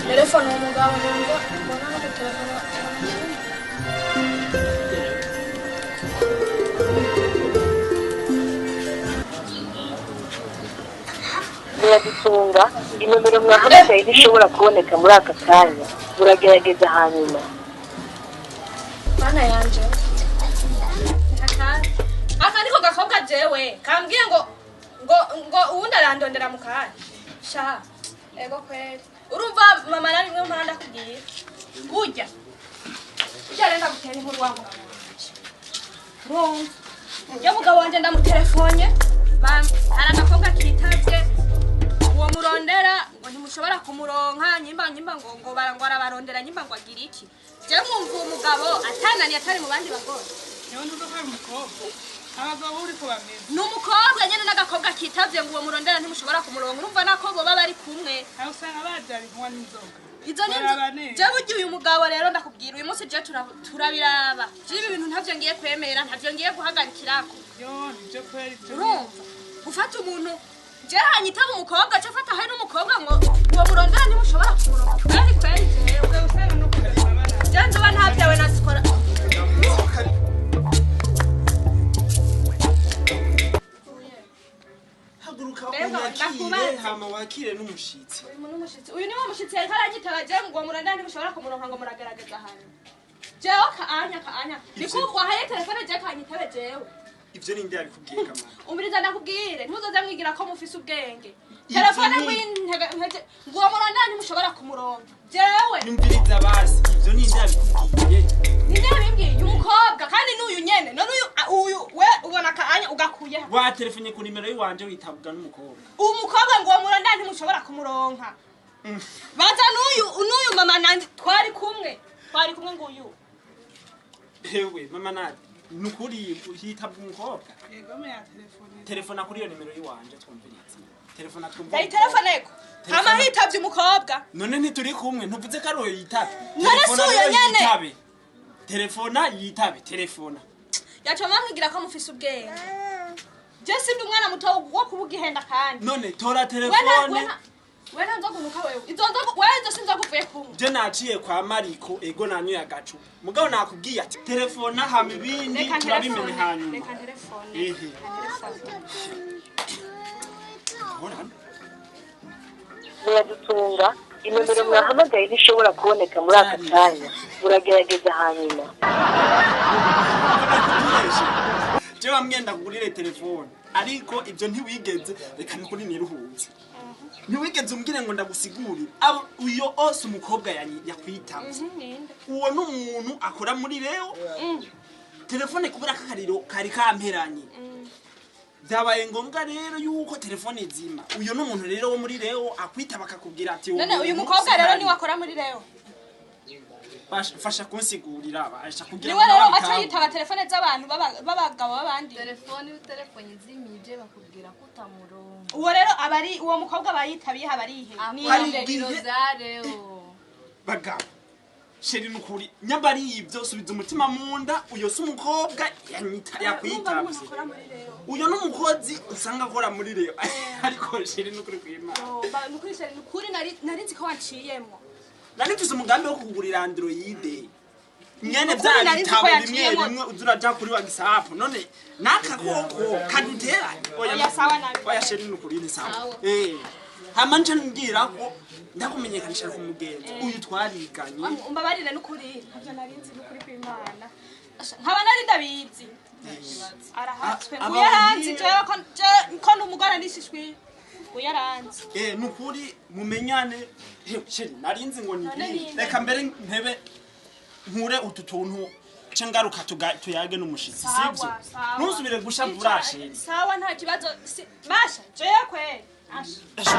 Telefone umugabo numva mbona no gutelefona. Muradutunga, inomero mwahamagaye ntishobora kuboneka muri aka kanya. Muragerageza hanyuma. Mana yanje. Aka niko gakobwa jewe kambwiye ngo ngo ngo uwundi arandondera mu kanya. Sha. Ego kweli. Urumva mama nari mwe mpanda kugiye. Burya. Burya renda gutera inkuru wa mugabo wanje. Urumva. Yo mugabo wanje ndamutelefone. Hari agakobwa kitavye. Uwo murondera ngo ntimushobora kumuronka nyimba nyimba ngo ngo barangwara barondera nyimba ngo agira iki. Je mwumva uwo mugabo atananiye atari mu bandi bagore. Yewe ntuzoka umukobwa. Abagabo uriko bameze. Ni umukobwa nyene n'agakobwa kitavye ngo uwo murondera ntimushobora kumuronka. Urumva nako boba bari kumwe. Aho usanga bavyara inkuba n'inzoga. Izo ni je burya uyu mugabo rero ndakubwira uyu munsi je turabiraba. Je ibi bintu ntavyo ngiye kwemera, ntavyo ngiye guhagarikirako. Yo nivyo kweri ivyo. Urumva? Ufata umuntu je hanyitaba umukobwa cyo fata hari n'umukobwa ngo uwo murondera ntimushobora kumuronka. Kweri kweri jewe. Usanga no kuzana. Je nzoba ntavyawe nasikora. Haguruka unyakire hama wakire n'umushitsi. Uyu n'umushitsi. Uyu niwe mushitsi yariko aranyitaba je ngo murondera ntimushobora kumuronka ngo muragerageza hanyuma. Jewe kaanya kaanya. Nikubwa haye telefone je kanyitabe jewe. Ivyo ninde yabikubwiye kamara? Umviriza ndakubwire ntuzoze mwigira ko mufise ubwenge. Telefone ngwintege ngo murondera ntimushobora kumuronka. Jewe. Numviriza basi ivyo ninde yabikubwiye? Ninde yabimbwiye? Umukobwa kandi n'uyu nyene. None uyu we ubona kaanya ugakuye. Wa telefone ku nimero yiwanje witabwa n'umukobwa. Umukobwa ngo murondera ntimushobora kumuronka. Baza n'uyu mama nanje twari kumwe. Twari kumwe nguyu. Hewe mama nadi nukuri hitabwa umukobwa. Yego me ya telefone. Telefona kuri iyo nimero yiwanje twumvirize. Telefona twumvirize. Ndayi telefone eko. Hama hitavye umukobwa. None ntituri kumwe ntuvuze ko ari uyo yitavye. None si uyo nyene. Telefona yitabe telefona. Yaca bamwigira ko mufise ubwenge. Je sindi umwana muto wo kubugihenda kandi. None tora telefone. Wena nzogunuka wewe. Izo nzogu wewe izo sinzoguvuye kumwe. Je naciye kwa Mariko ego nanyo yagacu. Mugabo nakubwiye ati telefona hama ibindi turabimenye hanyuma. Reka telefone. Ehe. Muradutunga, inomero mwahamagaye ntishobora kuboneka muri aka kanya. Muragerageza hanyuma. Je bamwenda kugurire telefone ariko ibyo ntiwigeze reka nukuri niruhutse. Ntiwigeze umbwire ngo ndagusigurire. Abo uyo ose umukobwa yakwitavye. Uwo n'umuntu akora muri Leo. Telefone kubera kakariro kari kamperanye. Byabaye ngombwa rero yuko telefone izima. Uyo n'umuntu rero wo muri Leo akwitaba akakubwira ati none uyu mukobwa rero ni wakora muri Leo. Fasha kunsigurira basha kugira ngo rero aca yitaba telefone z'abantu babagabo babandi. Telefone utelefone izimije bakubwira ko utamuronka. Uwo rero abari uwo mukobwa bayitabiye habarihe. Ni Rosario. Bagabo. Sheri nukuri nyambari ivyo subiza umutima munda uyo si umukobwa yanyita yakwitavye. Uyo n'umukozi usanga akora muri Leo. Ariko sheri nukuri kwimana. Nukuri sheri nukuri nari nzi ko wanciyemwo. Nari mfise umugambi wo kugurira Android. Nyene vya bitabo bimwe bimwe uzuraja kuri WhatsApp. None naka koko kadutera. Oya sawa nabi. Oya sheri nukuri ni sawa. Hama nje ngira ko ndakumenyekanisha ku mugenzi uyu twariganye. Umbabarire nukuri ntavyo nari nzi nukuri kwimana. Nkaba nari ndabizi. Arahatswe. Uyaranzi jewe ko ko n'umugore nishishwi. Uyaranzi. Nukuri mumenyane. Sheri narinzi ngo ni reka mbere ntebe nkure utu tuntu cengaruka tuyage n'umushitsi sivyo. Ntusubire gushavura sheri. Sawa nta kibazo. Masha jewe kwe. Asha. Asha.